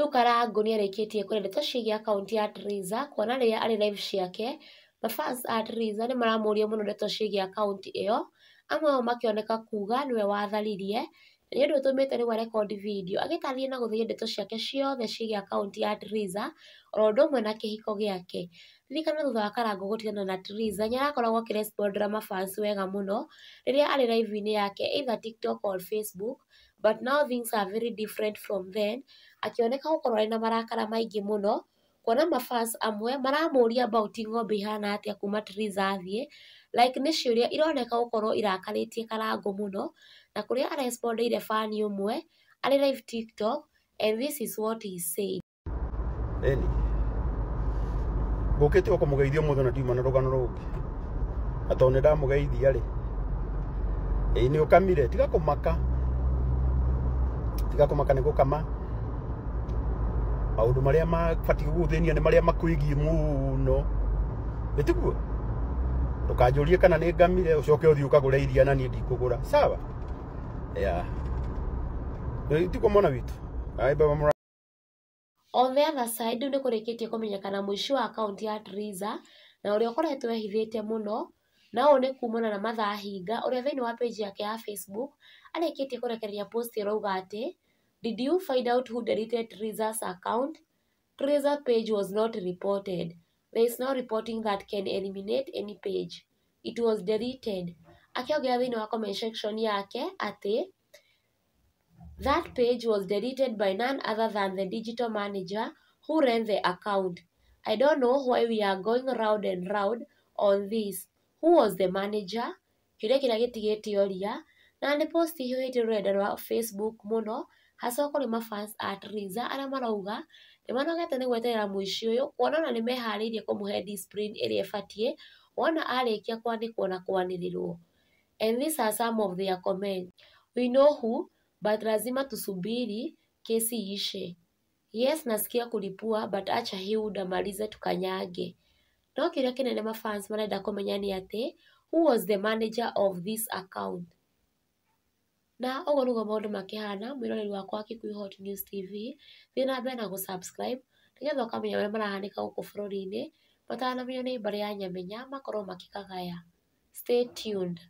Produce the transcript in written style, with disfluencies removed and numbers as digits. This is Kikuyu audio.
Rĩu Karangũ nĩarĩkĩtie kũrĩa ndeto ciĩgiĩ akaunti ya Triza kuona rĩrĩa arĩ live ciake mafans a Triza nĩmaramũria mũno ndeto ciĩgiĩ akaunti ĩyo, amwe ao makĩoneka kuga nĩwe watharirie, na nĩ ũndũ ũtũmĩte rĩu arekondi video agĩtarĩria na gũtheria ndeto ciake ciothe ciĩgiĩ akaunti ya Triza oro ũndũ ũmwe na kĩhiko gĩake. Ririkana thutha wa Karangũ gũtigana na Triza nĩarakoragwo akĩrespondera mafans wega mũno rĩrĩa arĩ live-inĩ yake either TikTok or Facebook, but now things are very different from then, akĩoneka gũkorwo arĩ na marakara maingĩ mũno kuona mafans amwe maramũria about ng'ombe ihana atĩa kuma Triza athiĩ, like nĩ ciũria ironeka gũkorwo irakarĩtie Karangũ mũno, na kũrĩa arespondeire fan ũmwe arĩ live TikTok and this is what he said. Eni ngũkĩte o kũmũgeithia ũmũthĩ na ndiuma na rũgano rũngĩ, na tondũ nĩ ndamũgeithia rĩ, ĩĩ nĩ ũkamire, tiga kũmaka, tiga kũmaka nĩ gũkama. Maũndũ marĩa mabatiĩ gũgũthĩnia nĩ marĩa makwĩgiĩ mũno, nĩ tiguo? Ndũkanjũrie kana nĩ ngamire ũcoke ũthiĩ ũkagũre iria na niĩ ndikũgũra, sawa? Yeah. Tiguo mwana witũ? Ai baba mũra. On the other side, rĩu nĩ kũrĩkĩtie kũmenyekana mũici wa akaunti ya Triza na ũrĩa ũkoretwo ehithĩte mũno, na ũũ nĩ kumana na Mathaa Hinga ũrĩa thĩinĩ wa page yake ya Facebook arĩkĩtie kũrekereria post ĩrauga atĩ "Did you find out who deleted Triza's account? Triza page was not reported. There is no reporting that can eliminate any page. It was deleted." Akĩongerera thĩinĩ wa comment section yake atĩ "That page was deleted by none other than the digital manager who ran the account. I don't know why we are going round and round on this. Who was the manager?" Kĩũria kĩrĩa gĩtigĩte ũria, na nĩ post ĩhiũhĩtie rũrenda rwa Facebook mũno hasa kũrĩ mafans a Triza arĩa marauga nĩmanogete nĩ gweterera mũici ũyũ kuona ona nĩmeharĩirie kũmũhe discipline ĩrĩa ĩbatiĩ wona arĩkia kwanĩkwo na kwanĩrĩrwo. And these are some of their comments. "We know who, but lazima tusubiri kesi iishe. Yes, nasikia kulipua, but acha hii amalize tukanyage." No kĩũria kĩnene mafans marenda kũmenya nĩ atĩ who was the manager of this account? Na ũguo nĩguo maũndũ makĩhana mwĩroreri wakwa wa Kikuyu Hot News TV, thiĩ na mbere na gũ-subscribe nĩgetha ũkamenya ũrĩa marahanĩka gũkũ bũrũri-inĩ matanamenywo nĩ mbarĩ ya Nyamenya makorwo makĩkagaya. Stay tuned.